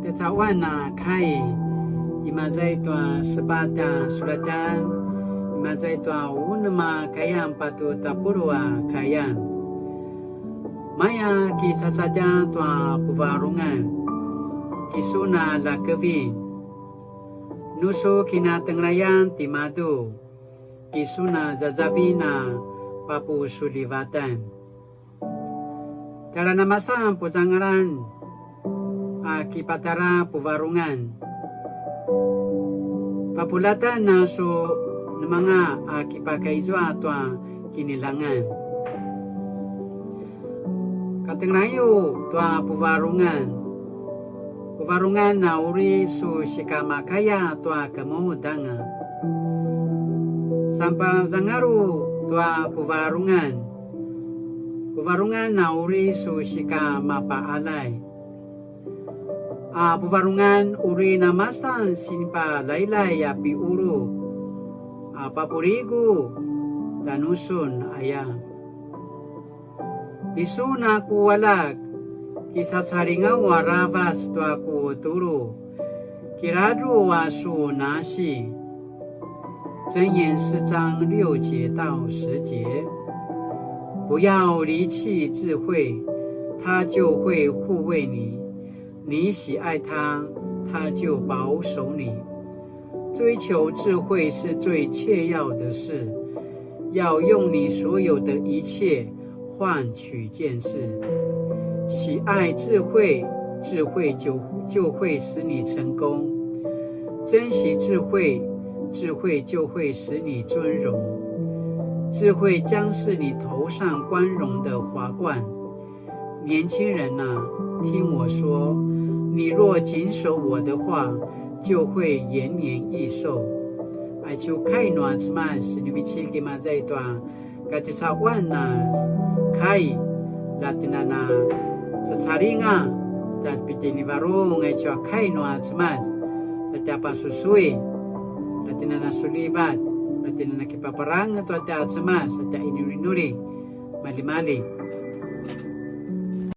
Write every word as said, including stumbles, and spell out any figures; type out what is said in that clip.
Tjecawan a kai, imaza i tua sepatj a sulatan, imaza i tua unem a kayan patje tapuluq a kayan. Maya kicacadja tua puvarungan, kisun a lakevi, nu su kinatenglayan timadju, kisun a zazavin a papusulivatan. Tjara namasan puzangalan a kipatara puvarungan. Papuljatan a su nemanga a kipakaizua tua kinilangan. Katengelayu tua puvarungan. Puvarungan a uri su sikamakaya tua kemudanga. Sampazangalu tua puvarungan. Puvarungan a uri su sikamapaalay. A puvarungan uri namasan sinipalailay a piulu, a papuligu tanusun aya. Isun a ku aljak, kisacalingaw aravac tua ku tulu, kiladru a su nasi. 箴言四章六节到十节，不要离弃智慧，它就会护卫你。你喜爱它，它就保守你。追求智慧是最切要的事，要用你所有的一切换取见识。喜爱智慧，智慧就，就会使你成功；珍惜智慧，智慧就会使你尊荣。智慧将是你头上光荣的华冠。年轻人啊，听我说，你若谨守我的话，就会延年益寿。Aicu kai nua Cemas, sinivecik imaza i tua katjecaquan a kai, la tjen a na cacalinga, tja pitjinivarung aicu a kai nua Cemas, sa tja pasusui, la tjen a na sulivat, la tjen a na kipaparang tua tja Cemas, sa tja inulinuli, malimali.